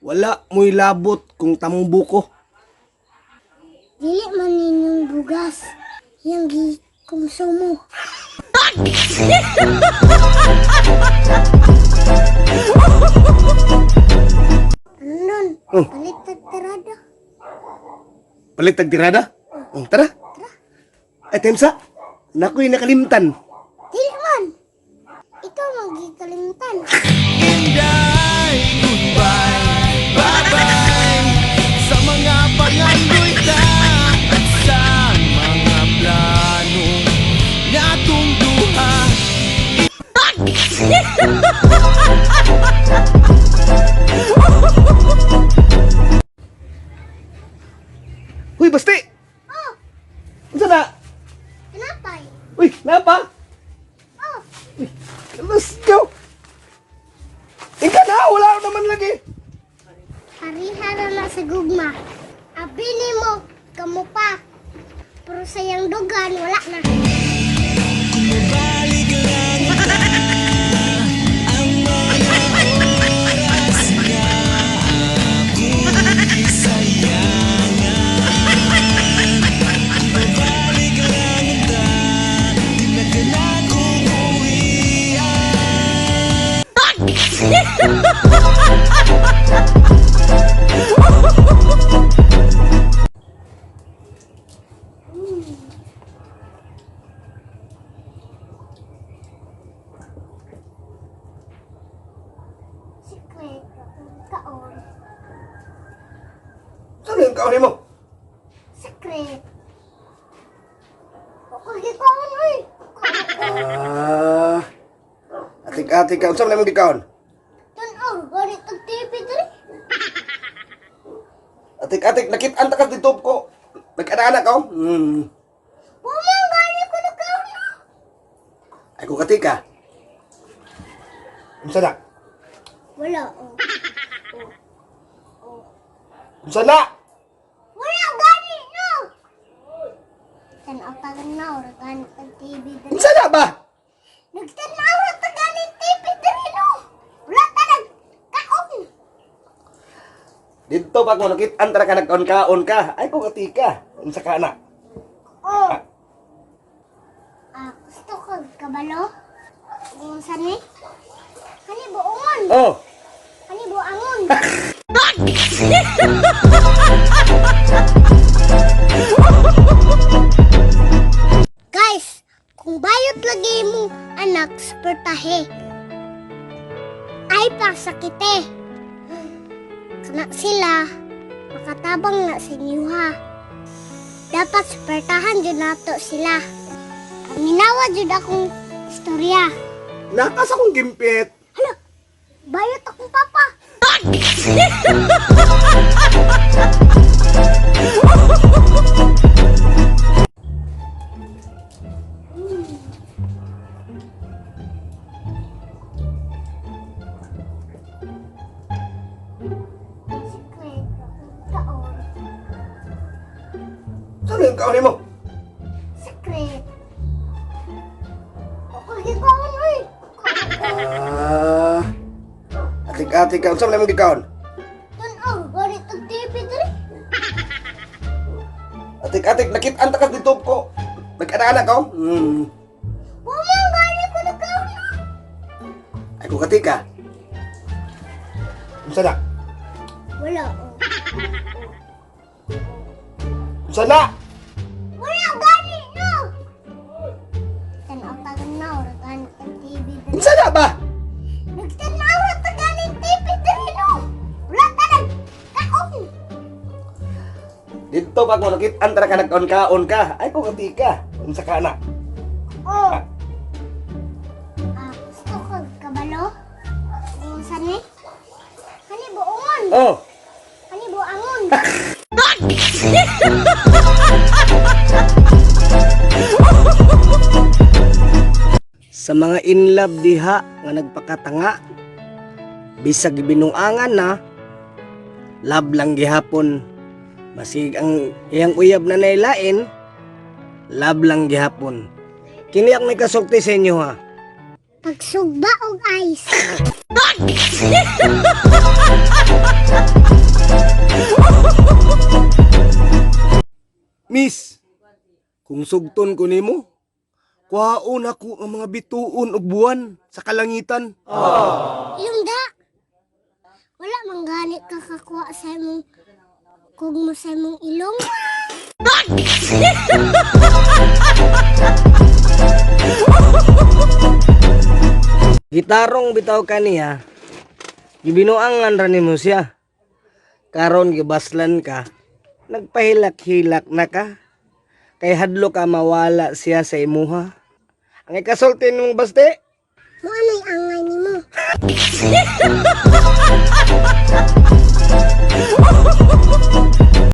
Wala mo'y labot kung tambo ko. Dili man ninyong bugas. Yang gi konsumo. Ano nun? Oh. Palit tag tirada. Palit tag tirada? Oh, tara. Ay, Temsa. Nako'y nakalimtan. Dili man. Ikaw man gikalimtan. Inday, goodbye, bye-bye sa mga pangandoy ta at sa mga plano natong duha. Huy, basti! Oh, Unsa na? tinapay. Uy, napa? Oh, Uy, let's go! Ika na, wala naman lagi. parihara na sa gugma. Abi nimo kamo pa. Pero sa iyang dugan wala na. Kung mabalik lang ta ang mga oras nga akong gisayangan. Kung mabalik lang ta, di na ka na kukuhian. Secret kaon. Saan yung kaon mo? Secret. Ako gikaon oy. Ah, atik-atik ka. Unsa man imong gikaon? Tan-aw, ganit ang TV diri. Atik-atik, nakit-an ta ka dito ko. Nag-ana-ana ka? Oh? Hmm. Pumang gani ko nagkaon. Ay, kung katika. Unsa na? Wala oh. Oh. Oh. Unsa na? Wala gani no. Tan-aw tanaw ra ganit ang TV diri. Unsa na ba? Nagtanaw ra ta ganit TV diri no. Wala ta nag kaon. Dito pa ko nakit-an ta ka nagkaon-kaon ka. Ay, kung katika. Unsa ka na? Oh. Ah, gusto ko kabalo. Kung saan ni? Kani buongon. Oh. Kani buangon. Guys, kung bayot lagi mo anak, suportahe. Ay pasakite. Kana sila, makatabang na sa inyo ha. Dapat suportahan jud nato sila. Paminawa jud akong istorya. Nakas akong gimpit. Hala, bayot akong papa. Secret, kaon. Saan yung kaon mo? Secret. Ako gikaon oy. Ah, atik-atik ka. Unsa man imong gikaon? Tan-aw, ganit ang TV diri. Atik-atik, nakit-an ta ka dito ko. Nag-ana-ana ka? Oh? Hmm. Pumang gani ko nagkaon. Ay, kung katika. Unsa na? Wala oh. Unsa na? Wala gani no. Tanaw tanaw ra gani ang TV diri. Unsa na ba? Nagtanaw ra ta gani TV diri no. Wala ta nag kaon. Dito pa ko nakit-an ta ka nagkaon-kaon ka. Ay, kung katika. Unsa ka na? Oh. Ah, gusto ko kabalo. Kung saan ni? Kani buongon. Oh. Kani buangon. Sa mga in love diha nga nagpakatanga, bisag binungangan na, love lang gihapon. Masig ang iyang uyab na nailain, love lang gihapon. Kini ang nagkasulti sa inyo ha. Pagsugba og ice. Miss, kung sugton ko nimo, kuhaon ako ang mga bituon og buwan sa kalangitan. Ilong da. Wala man gani ka kakuha sa imong kugmo sa imong ilong. Gitarong bitaw kaniya, gibinuangan ra nimo siya. Karon gibaslan ka, nagpahilak-hilak na ka. Kay hadlo ka mawala siya sa imuha. Ang ikasulti nimong baste, Mo anay angay nimo.